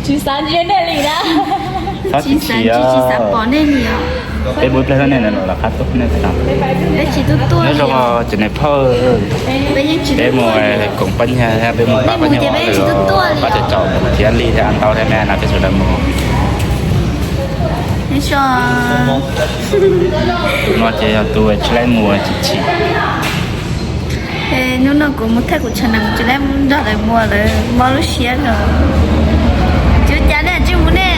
Tsis xav ntsia nej li na. Tsis xav ntsia, tsis xav pom nej li os. Peb pub ib pliag nej los qab tuaj nej tsis tuaj. Nyob zoo ces nej phauj, peb mus koom pab nyag, peb mus pab pab nyag, pab cov caum thiab li thiab ntau thiab me na peb sawv daws mus. Tus no ces yog tus tsis laib mus chim chim. Hnub no kuv mus thaij kuv tshav nees tsis laib nrog lawv mus, lawv mob lub siab no. Tsis ua cas, nej tsis mus nej.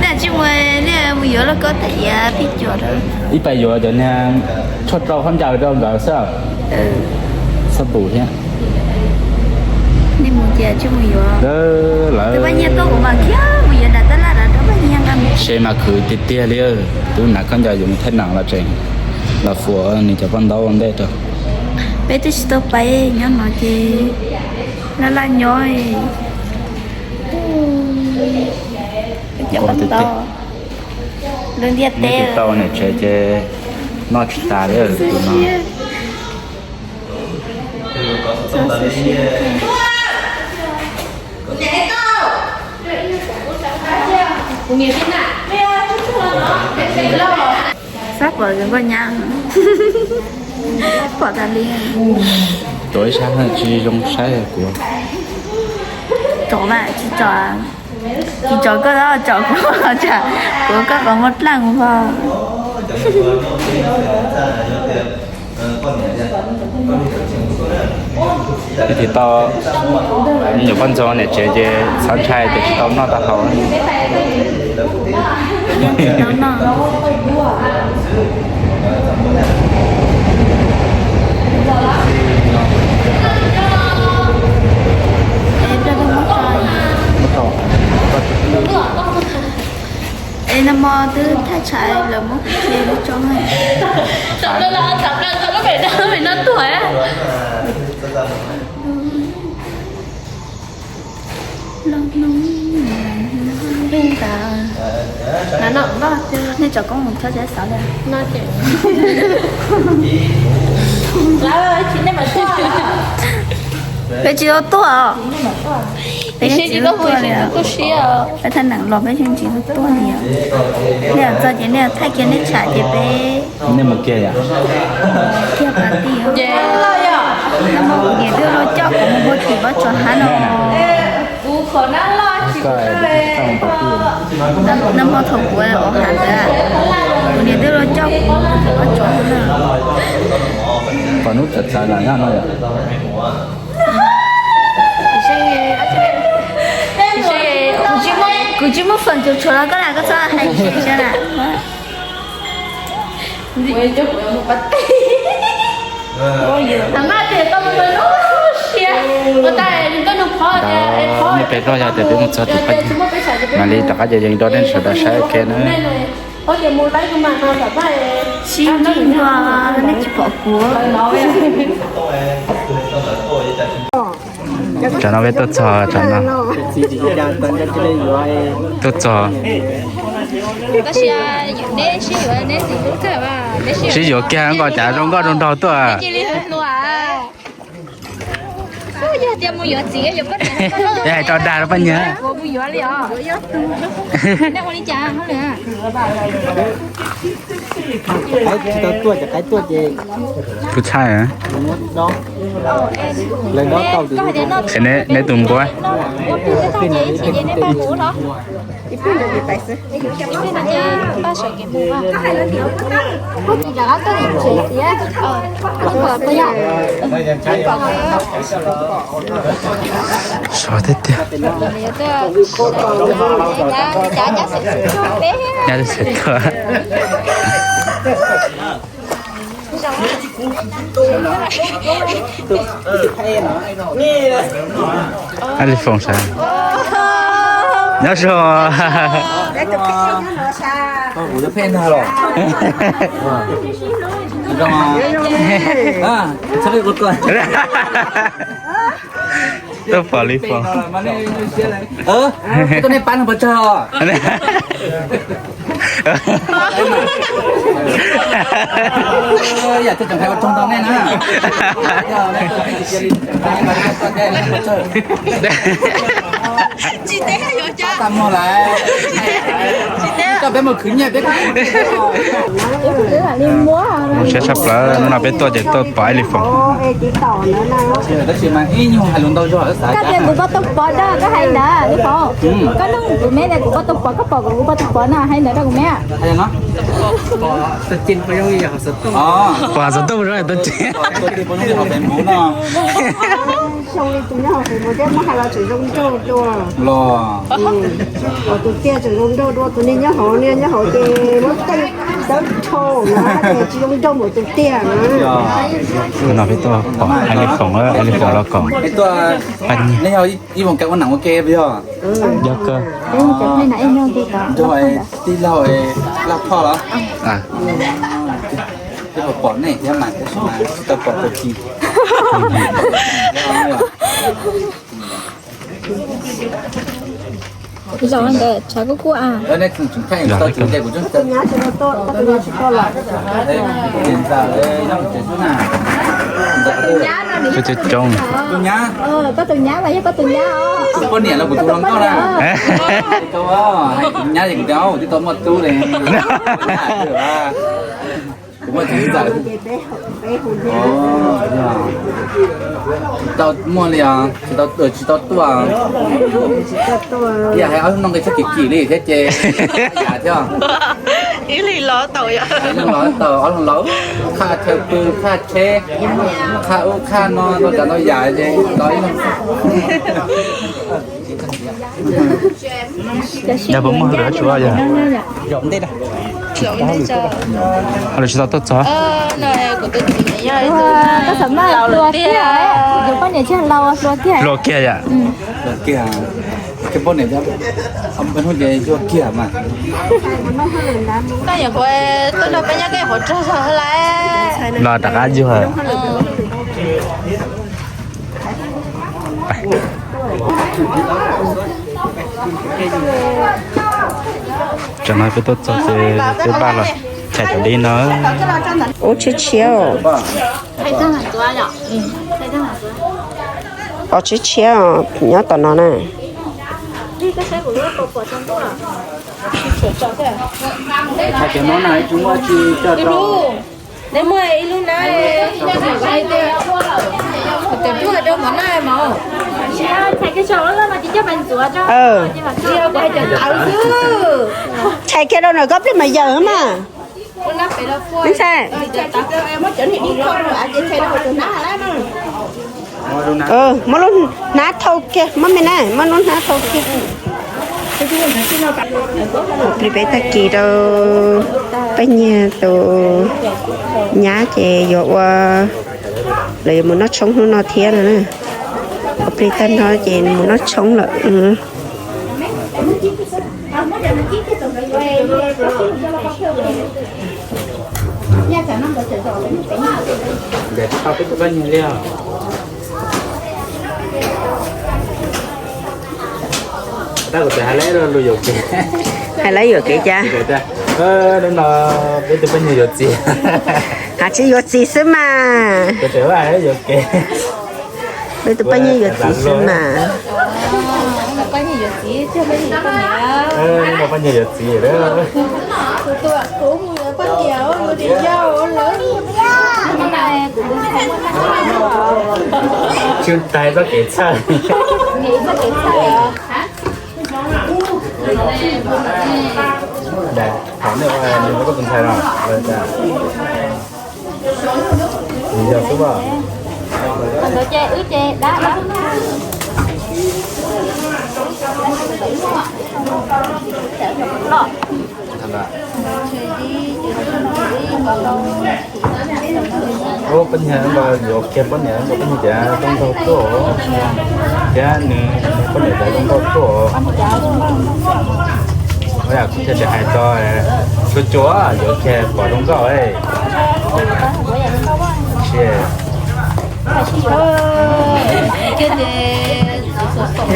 Nej tsis mus, nej mus yuav lauj kaub thaij iav pij cuam rau. Ib pais yuav cov niag tshuaj rau khaub ncaws rau nkawd xwb. Xab pum thiab. Nej mus ces tsis mus yuav. Lawv, pab nyiag tuaj kuv mas khiav mus yuav nram tab laj rau pab nyiag nqa mus. Se mas khwv tiag tiag li, twb hnav khaub ncaws yuav mus thaij nees los tseem los fuam nws cov paj ntaub ua ntej rau. Peb twb tsis tau pais nyob no ces laj laj nyob. Cov paj ntaub, lub ntiaj teb tau niam tsev ces noj tsis tas li tus no. Sab pom nkauj nyab, pom tas li. Tuav ib sab tsis zoo saib kuv. Tsom mas tsis tsom, tsis tsom koj, tsom kuv, kuv koj qhov muag dlaaj mus pog. Ib tsis tau, nyuam poj ntxoog niam tsev ces txhob ntshai tias tsis tau noj tau haus. Es nag hmo twb thaij tshais lawm muab kuv cia lub tso. Txav plaws, txav plaws txog lub pem no, lub pem no tuag. Nej tso koob mus txhob xav li. Peb tsis tau tuaj. Peb tsis tau tuaj li. Peb thaij neem los peb yeej tsis tau tuaj li. Nej txog ces nej thaij kiag nej tsham ces peb, nej mus kiag yom. Kiag pas tij. Kuv niam twb los coj kuv mus ua tim pob tsuas hab no. Nag hmo thaum kuv ua hav ntawd, kuv niam twb los coj kuv mus ua tim pob tsuas hab no. Pom hnub txawv txawv lam nyob no yom. Kuv tsis muaj feem tshuav tshuav los koj lam koj txhob hais ntshai na. Nej peb roj yog tias peb mus txog tim pab, mam li rov qab ces yeej rau nej sawv daws saib ua ke na. Sib ntsib dua, nej tsis pom kuv. Tsam no peb tuaj txog, tsam no tuaj txog. Sib yuav kiag nkaus cas zoo nkauj zoo nraug tuaj. Hais rau dag rau poj niam. Tub txhaij, neb tus npua. Sov tiag tiag. Nyab twb tsis tuaj. Ab Li Foom sav. Nyob zoo. Tuaj pom Li Foom. Tuaj nej pab no pov tsag. Yam twg tseem hais ua tsaug ntau nej na. Tsis teb yuav cas. Tsis teb. Coj peb mus khwv nyiaj peb. Mus siab tshaj plaws, hnub no peb tuaj ces tuaj pom Ib Lis Foom. Koj tias kuv pom tus pov no, koj hais ntawd Ib Foom. Koj nug kuv me tias kuv pom tus pov, koj pom kuv pom tus pov no, hais ntawd rau kuv me. Pom xov tooj zoo li tus nyob hauv Facebook no. Xyoo li tus nyob hauv Facebook thiab muab hais los tseem zoo nraug dua. Los tus tiag tseem zoo nraug dua, tus niag nyob hauv, niag nyob hauv ces muab teej dawb dhau na, ces tsis zoo nraug npaum tus tiag na. Hnub no peb tuaj pom Ib Lis Foom, Ib Lis Foom los koom pab nyiag. Ib Foom, koj ua nam ua ke puas yog? Yog kawg. Nrog tij laug Laj Phoj los? Twb pom nej thiab mas tab sis mas tsis tau pom tus tij. Zaum ntawd tshav kub kub a. Koj tus nyab mas yog koj tus nyab os. Poj niam los kuv tus hluas nkauj na. Nyab es kuv tias twb tau muaj tub li. Kuv muaj txiv ntxawm. Tsis tau muaj li os, tsis tau, tsis tau tuaj. Yam hais ob hnub no nqi tsheb kim kim li thiab ces yam thiab. Ib leeg los tau, ob leeg los tau, ob leeg los qhaj chaw pw, qhaj tsheb, qhaj ub qhaj no, ntau tsav ntau yam ces los ib leeg. Yog puas muaj hauj lwm tshua yog? Hauj lwm tsis tau tuaj txog. Koj xam maj hluas kiag, yus poj niam tsis laus hluas kiag. Hluas kiag yom? Hluas kiag, poj niam hnub ces yuag kiag mas. Koj nyuam qhuav tuaj nrog peb nyob, koj nyuam qhuav rog zog lawm. Los rov qab yuag. Tsam no peb tuaj txog ces peb npaj los chais cov dib no. Ub, tshiab tshiab os. Pos tshiab tshiab os, nyob tom no na. Neb muaj ib lub na, cov dub rau mov na mos. Tshais kiag rau nws koj pliag mas yawm mas. Ntxhais, muab lub hnab thau kiag, muab me na, muab lub hnab thau kiag. Plis peb tag kis rau paj nyiag tus nyab ces yuav ua, lawv yuav mus noj tshoob hnub no thiab no na. Plis tag no ces mus noj tshoob lawm. Hais lawv yuam kev cas? Hnub no peb tus poj niam yuav txiv. Hais tsis yuav txiv xwb mas. Peb tus poj niam yuav txiv xwb mas. Hnub no poj niam yuav txiv. Tsis tais txoj kev txhawj. Thov nej ua nws muaj koj tus ntxhais no, nws yog xwb as. Ub, poj niam nkaus yuav kiag poj niam nkaus, poj niam tias zoo nraug tuaj, thiab nws poj niam tias zoo nkauj tuaj. Ua yam kuv thiaj li hais tso, tsuag tsuag yuav kiag pom zoo nkauj.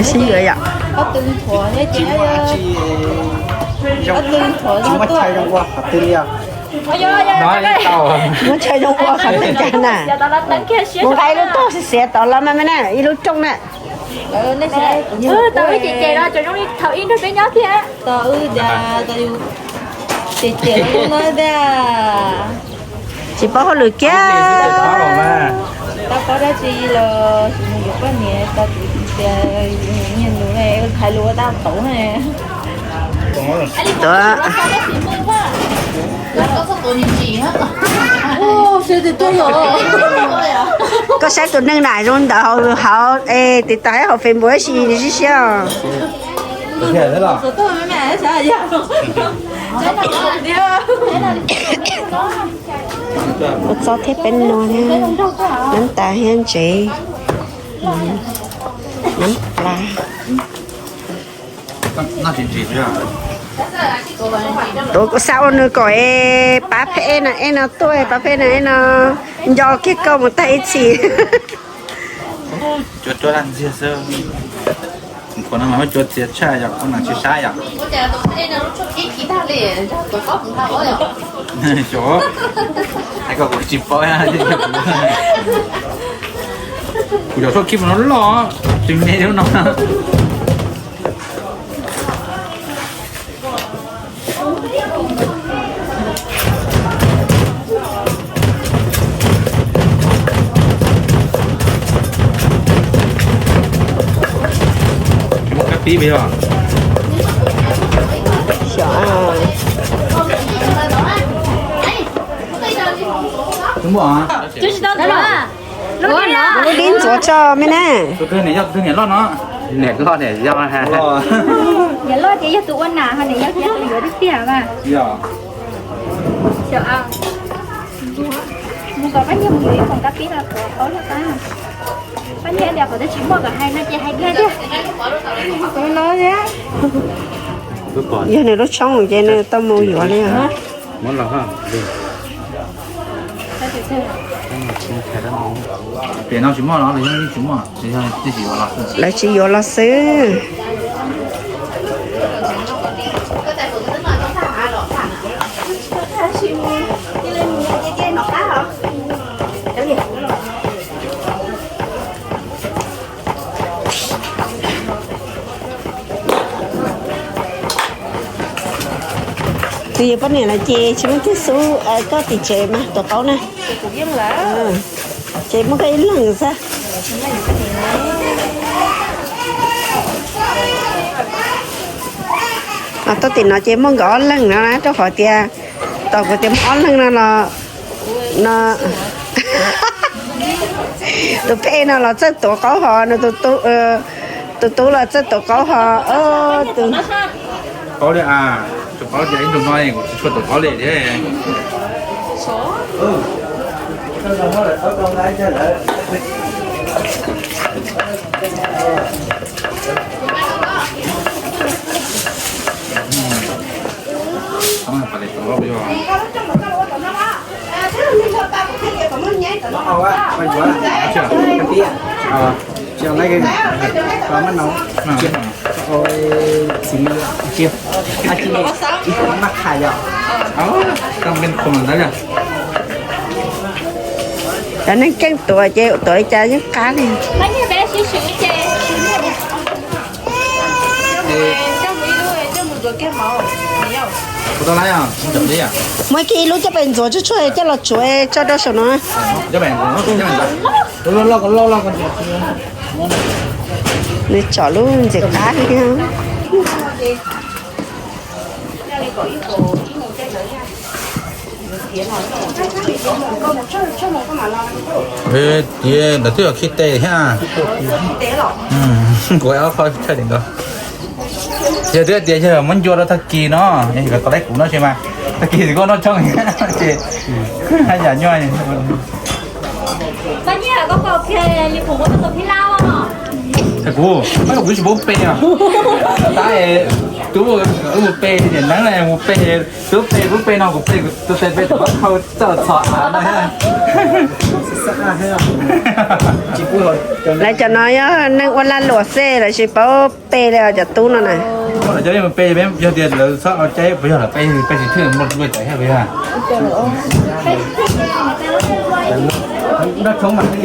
Sib yuav yom. Muab chaw zoo ua qhov twg li os? Muab chaw zoo ua qhov twg cas na? Mus nqa ib lub tog xiav xiav tod los mas me na, ib lub rooj na. Tau wb ces ces los tseem zoo li thaum ib nrog peb nyob thiab. Tau wb cas tau yus ces ces los no tiag. Tsis paub hauj lwm kiag. Tau paub dab tsi los mus yuav poj niam tau tias nyiaj nus ne, khaiv lus ua tab tauv ne. Tuaj. Koj saib tus neeg na zoo ntawd hauv es tiv tas hauv Facebook si sib siab os. Ua txob thiab peb no thiab, nab tas thiab ntsev, nab plas. Tuav kuv xa ua nws kom es pab phem no es no tuaj, pab phem no es no nco kiag koj mus tag ib txhis. Cuab cuab laj ntxiag xwb. Qhov no mas muab cuab txias tshaj yom, qhov no tsis sab yom. Xyov, hais kom kuv tsis paub. Kuv cov tshuaj khib no loj, tsis me li no. Muab kab pib peb os. Xyov. Twb muaj. Lub dib ntxuav tso me na. Tus twg niam yau, tus twg niam loj no? Niam loj niam yau. Niam loj ces yog tus ua nas, ho niam yau ces yog tus yuav tiag tiag mas. Mus kom pab nyiag mus yuav ib khoom kab pib los tuav paub lawm pab. Pab nyiag tias qhov twg tsis muaj kom hais no ces hais kiag tiag. Yog nws lub tshoob ces nws tau mus yuav li. Pem no tsis muaj los yeej tsis muaj, lawv tsis yuav los xwb. Tus yawg poj niam lawv ces tsis muaj twg xub, koj tim tsev mas tuav qaub na. Ces muaj koj ib leeg xwb. Tau tim no ces muaj nkawd ob leeg no na, rau qhov tias tau kuv tias muaj ob leeg no los no tus phem no los txawj tuav qaub ho, tus tub los txawj tuav qaub ho. Tus qaub li a, tus qaub tias ib ntus no kuv tsis tshua tuav qaub li thiab. Cov neeg keej tuav ces tuav li cas yeej qab li. Muaj kiag ib lub coj pem ntxuav tsuag tsuag coj los tsuav tso rau saum no. Nws tsom lub ntxim qab li thiab. Tias ntawd twb yog khi tes thiab. Kuv ob qho tshaj li ntawd. Yog twb tias yog muab ncua rau tag kis no, tau laib kuv no tsis mas tag kis koj noj tshoob ces haj yam nyuaj. Kuv, kuv tsis paub pe os. Tab Tub, wb mus pe niam neeb na, mus pe, tub pe, tub pe no kuv pe kuv tus tes pe tau khau txoj txhos av no thiab. Lawv cov no yog neeg ua lag luam xwb lawv tsis paub pe li os cov tub no na. Cov mus pe yog tias lawv txhob ua caij puas yog lawv pe, pe tsis thwj muaj luaj cai thiab puas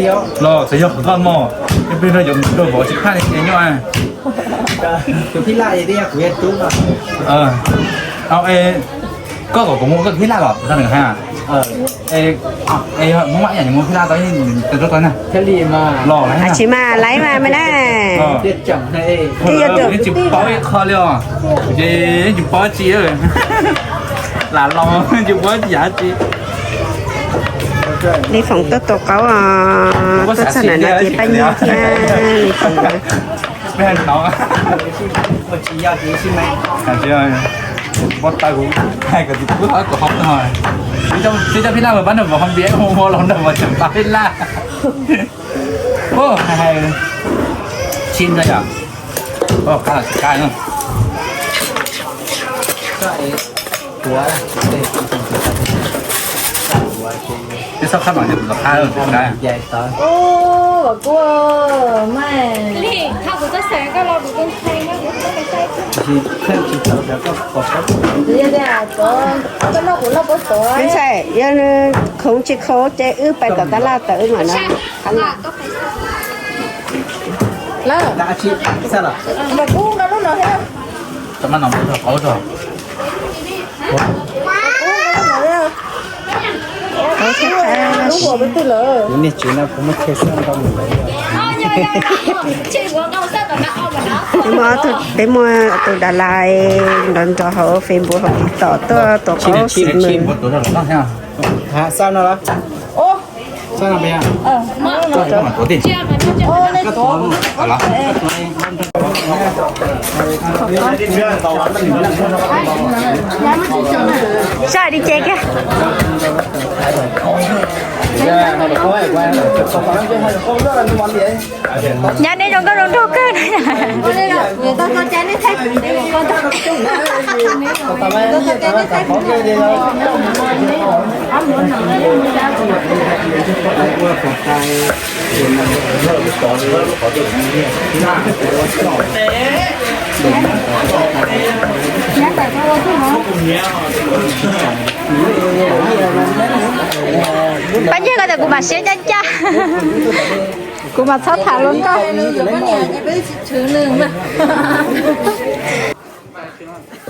yog? Los txawm yog qhov koj mog, yog peb rau yuav mus rau vauv tsis phaj li ces nyob. Koj kom kuv mus koj phij laj kom kuv tau nws hais. Hmoob mab ib yam mus phij laj tau ib tug rau tau na. Los tsis mas laiv mas me na. Tsis paub ib qho li os. Ces tsis paub tsi, lam los tsis paub tsi yam tsi. Li Foom tuaj tua qaub, tuaj txog ntawm no ces pab nyiaj thiab Li Foom. Pob taw kuv hais kom tus kub hov kom hov no. Twb coj phij laj mus pab nrog vauv hov npias mus ua los nrog vauv tseem pab phij laj. Hais hais tsis ntag yom. Qab los tsis qab na. Twb txhob qab mas yog kuv los qab tsis qab. Ntxhais, yog nws khoov tsis khoov ces wb pais kom tab laj tawm wb mam no. Peb muaj tus Dav Lais nrov nrov hauv Facebook hauv TikTok tuaj tua qaub xwb mas. Saj li ces kiag. Nyab neb zoo nkauj zoo nraug kawg. Pab Nyiag ko tias kuv mam siab ncaj ncaj, kuv mam txhob tham hluas nkauj.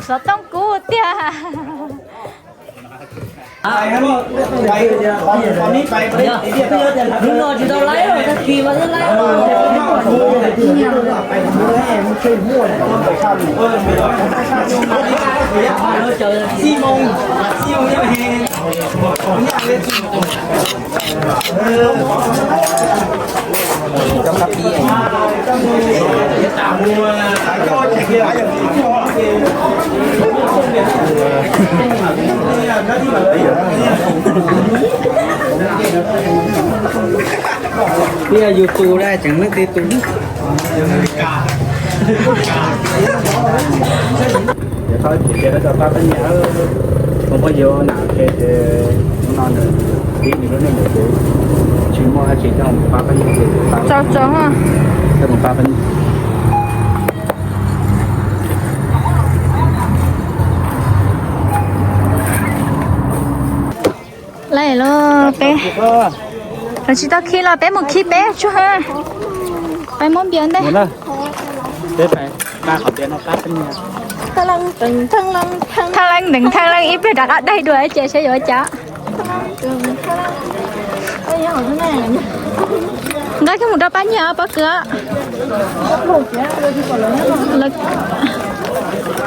Xov tooj kub tiag. Hnub no tsis tau laib, tag kis mas laib. Twb yog yus tus da tseem leej twg tus. Ces txhob ces tias lawv tau pab pab nyiaj, tus phooj ywg nam qhia ces hnub no nws tib nws lub neej nws ces tsis muaj dab tsi coj mus pab pab nyiaj ces tau, coj mus pab pab nyiaj. Lawm los peb, lawv tsis tau khi los peb mus khi peb tsuag, peb muab npias ntej. Thaj leej ntees thaj leej ib pliag rov qab daig dua ces saib yuav ua cas. Nqa kiag mus rau pab nyiag pob kws.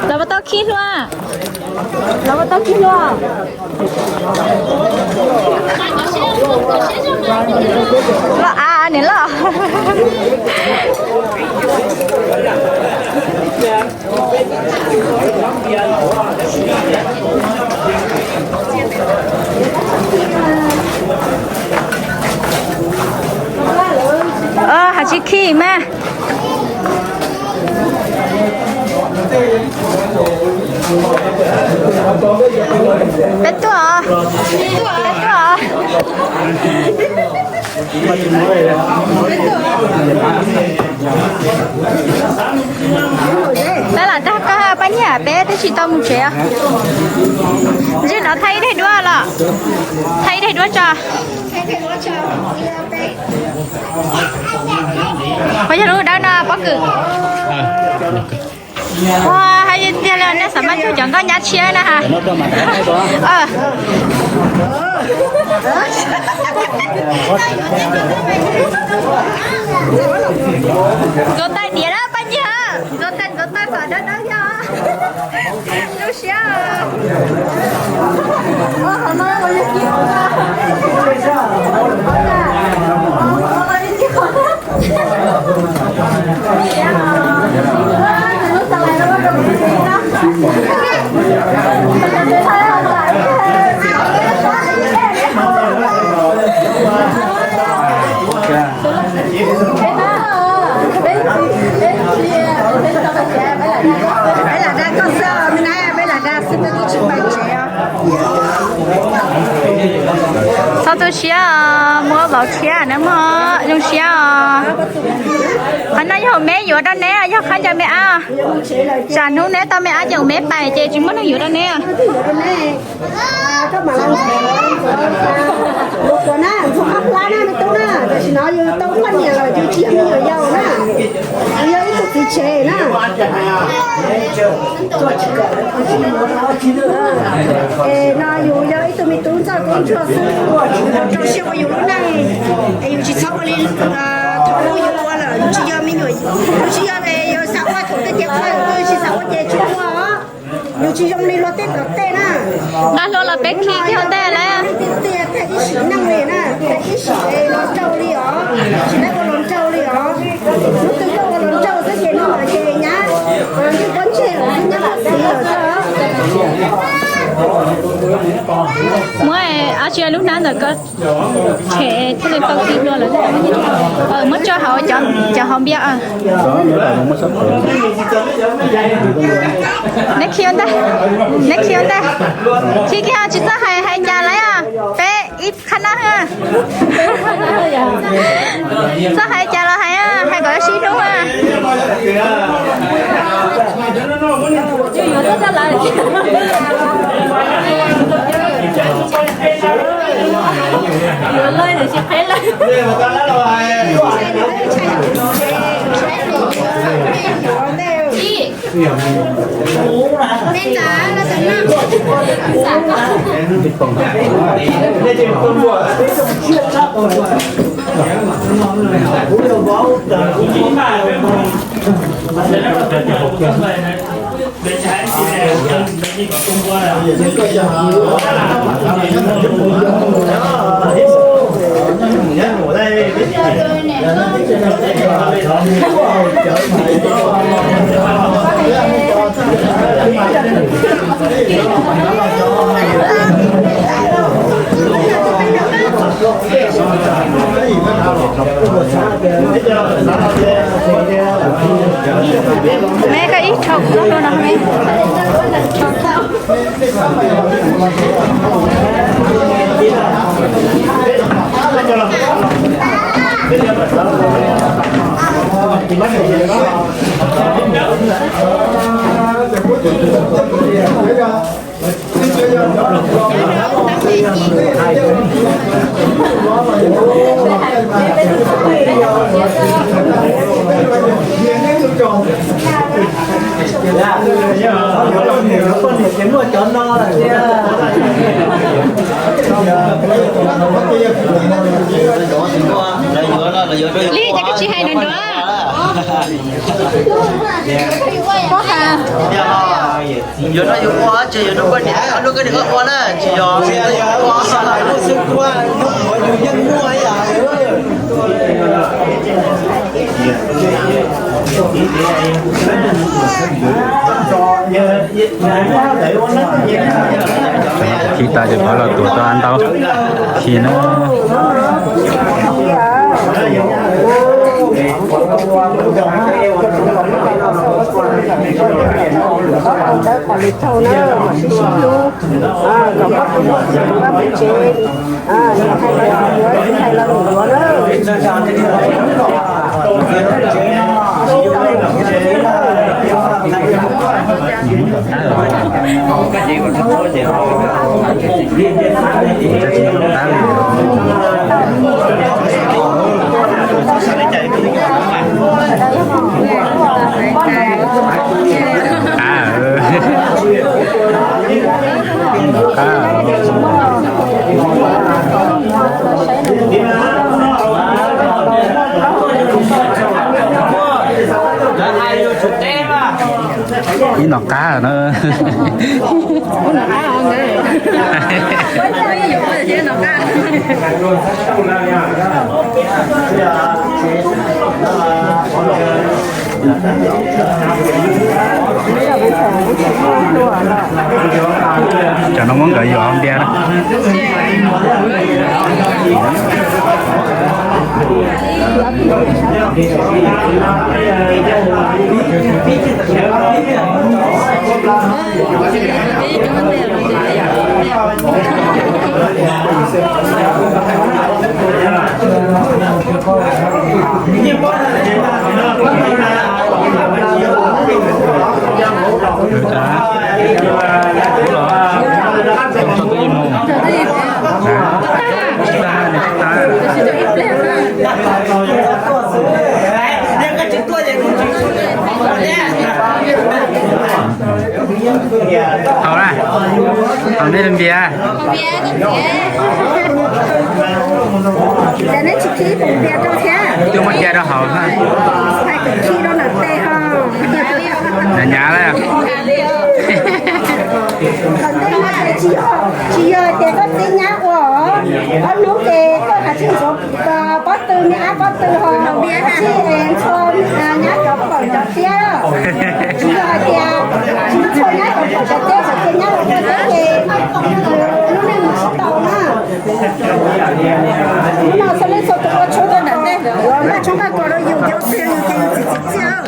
Lawv puas tau khi hlua? Lawv puas tau khi hlua? Loj av niam loj. Has tsis khi mas. Peb tuaj, peb tuaj. Peb lam tag koj Paj Nyiaj, peb twb tsis tau mus tsev. Ntsej no thaij ib daim duab los, thaij ib daim duab tso. Puas yog lub dawb no pob kws? Ua hais tiag li nej xav mas cuag cov nkauj nyab tshiab na ha. Ntxuav tais diav na Paj Nyiaj, ntxuav tais ntxuav tais kom dawb dawb thiab. Zoo siab. Peb lam dag koj xwb, peb lam dag xwb, peb twb tsis pais tsev os. Txhob tu siab, muab vauv tshiab na mog, zoo siab os. Qhov no yog me yuav rau neb, yog qhov ncauj me ab. Tsam hnub neb tau me ab ces me pais ces tsis muaj neeg yuav rau neb. Koj mam los ntxuav, ntxuav, ntxuav qab plab na me tub na, tam sim no yus tau poj niam lawm yus tsis yog me nyuam yaus na, yus yog ib tug txiv tshev na. Es no yus yog ib tug me tub ntxawg tub ntsuag xwb, rau siab ua yus lub neej, es yus tsis txhob ua li thaum ub yus ua lawm, yus tsis yog me nyuam, yus tsis yog, yus xav ua thaum twg ces ua, yus tsis xav ua ces tsis ua os. Yus tsis zoo li luag tej tom tej na. Nqa hlua los peb khi kiag ua ntej lawm. Tiag tiag, ib sim neej li na, ib sim los nraug li os, tsis tau ua los nraug li os. Hnub twg koj ua los nraug xwb ces hnub no ces nyab, ntsuj pob ntseg lawm xwb, nyab pob txiv lawm xwb. Muab ab tsi lub hnab ntawm ko tshem thiaj li tau khi hlua lawm. Muab tso hauv cov hauv npias. Neb khi ua ntej, neb khi ua ntej. Khi kiag tsis txhob hais hais cas lawm, peb ib qhab nab. Txhob hais cas los hais, hais kom sib hlub. Me koj ib tshau kuv txoj hlua no me. Li cas koj tsis hais nws nrog? Yuav no yus ua ces yus nrog poj niam, nrog koj niam koj ua na, tsis yog. Khi tas ces pov los tuav tau ntau khi na. Ntawd kom lwm zaug na, mam sib sib hlub, kom muaj tus muaj txiv rau pab peb tsev, nws hais yuav, yuav tsis hais los nws yuav na. Ib nom qab na. Cov no muab nkawd yuav npias na. Haus na, haus nej npias. Twb muab cia rau hauv na. Nyav nyav lawm. Tsis yog tias koj txiv nyab ua, ob hnub ces koj hais tsis ntxuav pob tw, me ab pob tw ho tsis ntxhua nyab cov pawg cov tiab. Tsis yog hais tias tsis ntxhua nyab cov pawg cov tiab, txawm tias nyab los ua teb ces lub neej mus tsis tau na. Hnub no txhua leej txhua tus ua tshoob ua kos, npaj tshoob npaj kos rau yus, yus txiv yus ces yus txiv txiv txiaj.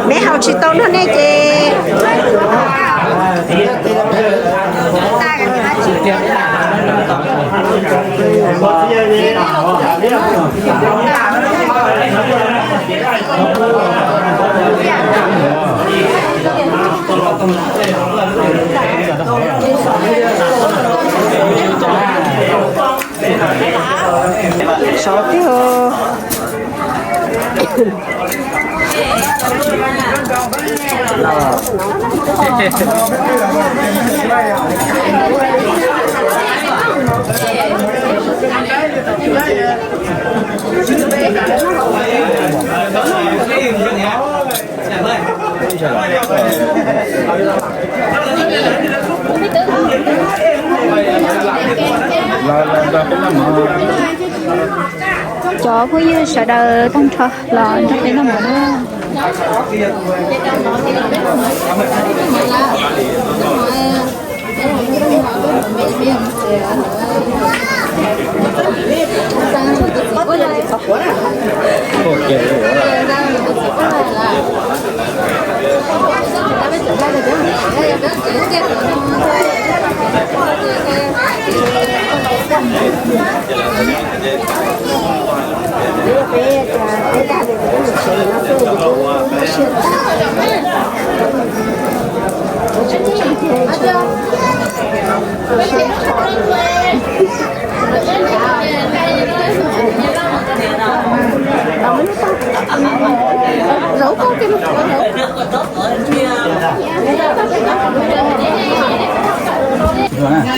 Neb haus tsis tau nrog nej ces Sov tiag. Cov phooj ywg sawv daws tag nrho los nrog peb noj mov na.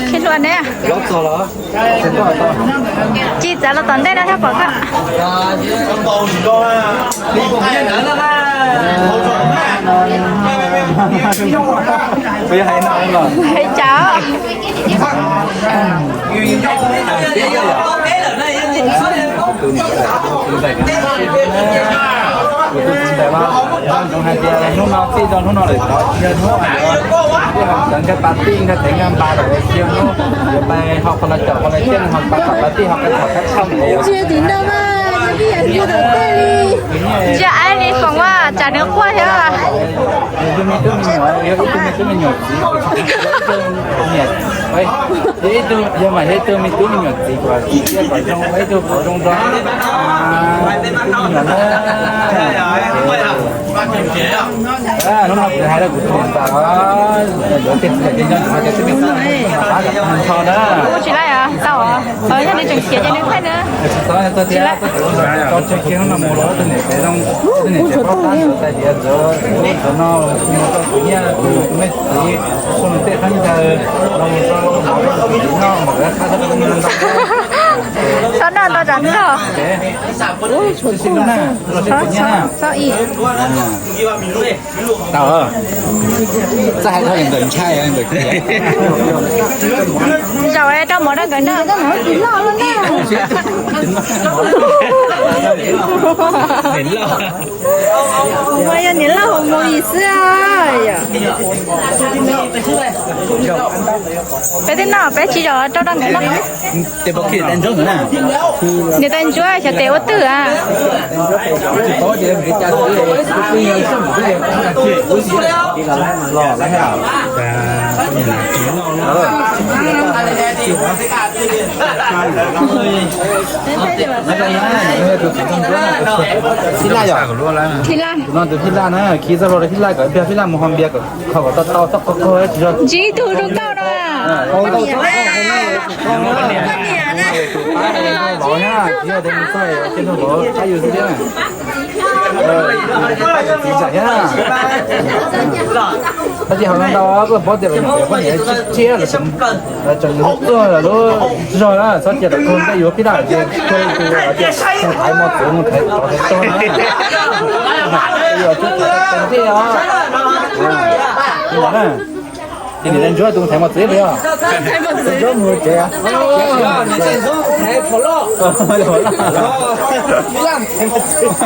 Khij hlua ne. Ci txav los tom ntej no thiaj pom koj. Hais cas? Tus ntawd mas zoo hais tias hnub no txij rau hnub no lawm tod yog hnub uas yuav cov nkag pas tij nkag thev nkag npas lawm, tsis yog hnub yuav pais ho qhov los caum qhov los coj, ho pas tom pas tij ho qab thom qab tshaj. Ntsia tim no mas, ntsia aib li foom a, tsam nws quaj thiab. Yog ib tug me tub me nyuam txiv, yog mas yog ib tug me tub me nyuam txiv kom txiv kom zoo, ib tug qhov zoo rau me tub me nyuam na. Hnub no kuv hais rau kuv tus niam ntxawm, lawv tej txiv ces nco ntsoov hais tias twb me tub me nyuam qab kom nco na. Tsis laij tau, yog nws tseem khiav ces nws thaij na. Tsis tau, tsis laij. Tso tseg kiag hnub no mus los tus niam tsev zoo, tus niam tsev paub tab ntawd hais tias ntxawm ub ntxawm no mus rau tus nyiaj tus me txiv, tus nus tej khaub ncaws los mus rau tus txiv no mas lawv qab tab tus me ntau. Txhob noj tau tsam nrog. Txhob ib. Tau, txawj hais dhau ntawm ntshai ntawm khiav. Zaum rau mov rau nkawd noj. Ua yog niam loj hauv mus yim xwb. Peb twb noj peb tsis zaum rau rau nkawd noj. Ces pom khij daim ntsoov na. Niam tais ntsuab xyov tes ua twg a. Thib laj yom? Thib laj. Tus no tus thib laj na, khi txoj hlua rau thib laj kom pliag thib laj mus ho npias kom kho kom tau tau txoj qhov kho tsis zog. Ntsib tug rau nkauj no. Vauv na, tsis yog tias mus txog ces ua cia nrog vauv qab yus xwb thiab na. Txiv ntxawm thiab na. Tab sis hauv no ntau koj paub tias los poj niam tshiab tshiab los tseem yus tuaj lub zog na, txhob cia kom kawg npej yus phij laj ces kawg tus hais tias mus thaiv mos txwv mus thaiv tsov thaiv rog na. Yog tsis thaiv tus ntxawm na. Ces niam tais ntsuab tus thaiv mos txwv puas yog?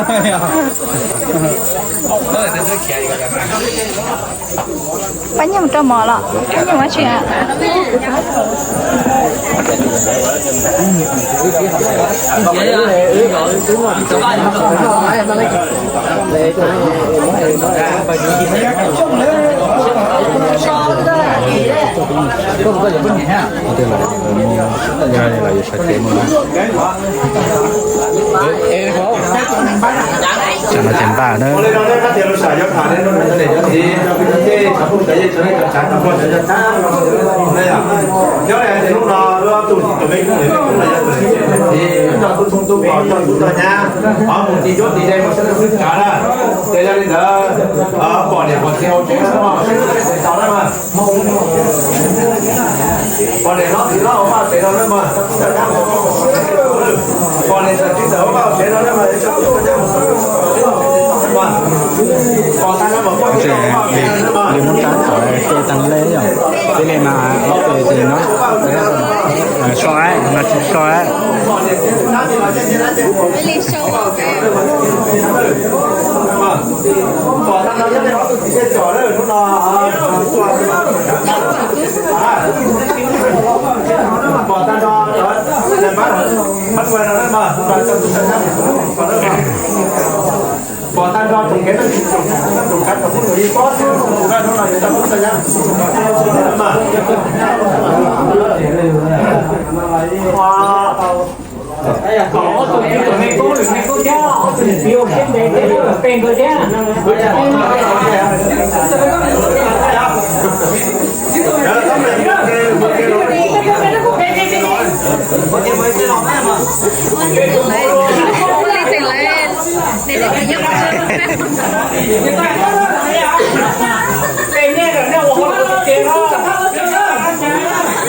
Ntsuab mus tsev. Pab nyiaj mus rau mov los pab nyiaj mus tsis. Tsam no ces npaj na. Pom niam pom txiv hauv tsev no mas, pom niam hlob txiv hlob hauv vaj tsev no na mas, pom niam txiv txawm hauv vaj tsev no na mas, pom tag no mas poj niam hlob hauv vaj tsev no na mas. Li muab rab tom tej tag le yom, tib li mas ces no soj no tsis soj. Pom tag nrho tsoom kev neej tsis tsoom, tsoom kav tsoom phooj ywg li pob tw tus no hnub no yus tau tub tau nyab.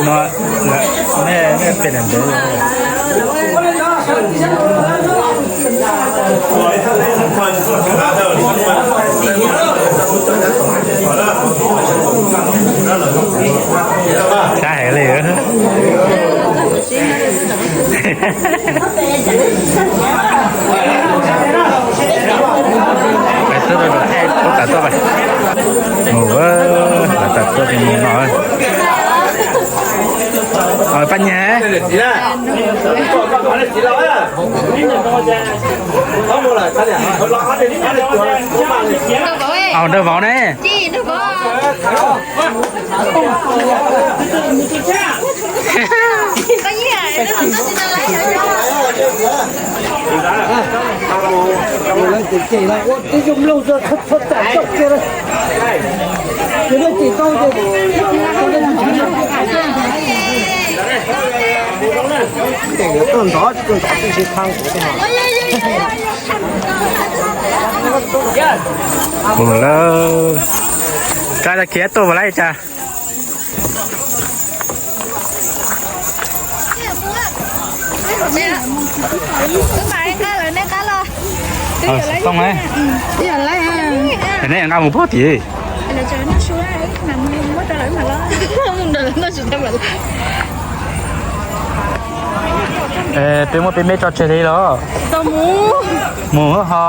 No, nej, nej pem ntev. Peb tuaj rau tom thaj kuv tam tuaj pais. Mus, lawv tam tuaj ces mus no. Paj Nyiag. Au, nrog vauv ne. Mus lawm. Koj los khiav tuaj puas laib cas? Xov tooj ne. Neb nqa mus puag tim. Peb muab peb me tso tseg li los? Mus ho.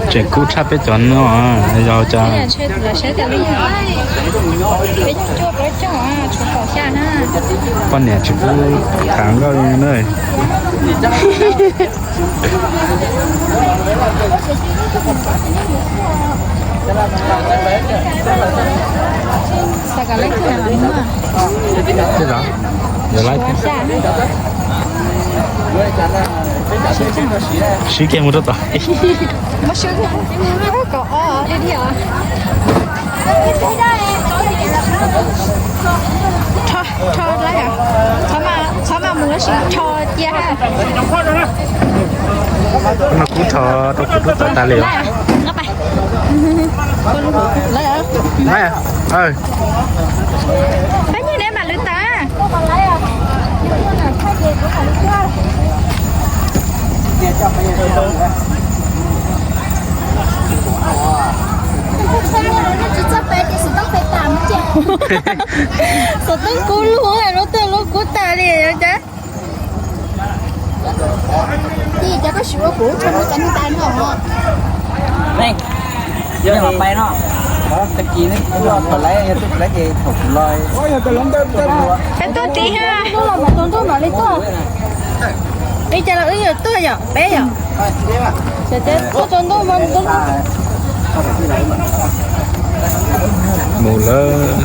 Tseem kub tshaj peb cov no, yog cas? Poj niam tsis pub tham nkauj li na. Sib kiag mus rau tom. Txhob mas mus tab sis rho cia. No kuv rho rau kuv lub txoj tas li. Peb nyiag neb mam lwv tas. Xov tooj kub lug, lub twg lub kub tas li yog cas. Peb tuaj tid ha. Li cas los wb yuav tuaj yom, peb yom. Tuaj tau ntuj mas ntuj. Mus lawm.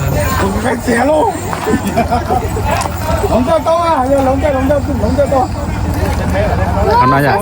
Hloov coj tau, yog hloov coj, hloov coj, hloov coj tau. Qhov no yom.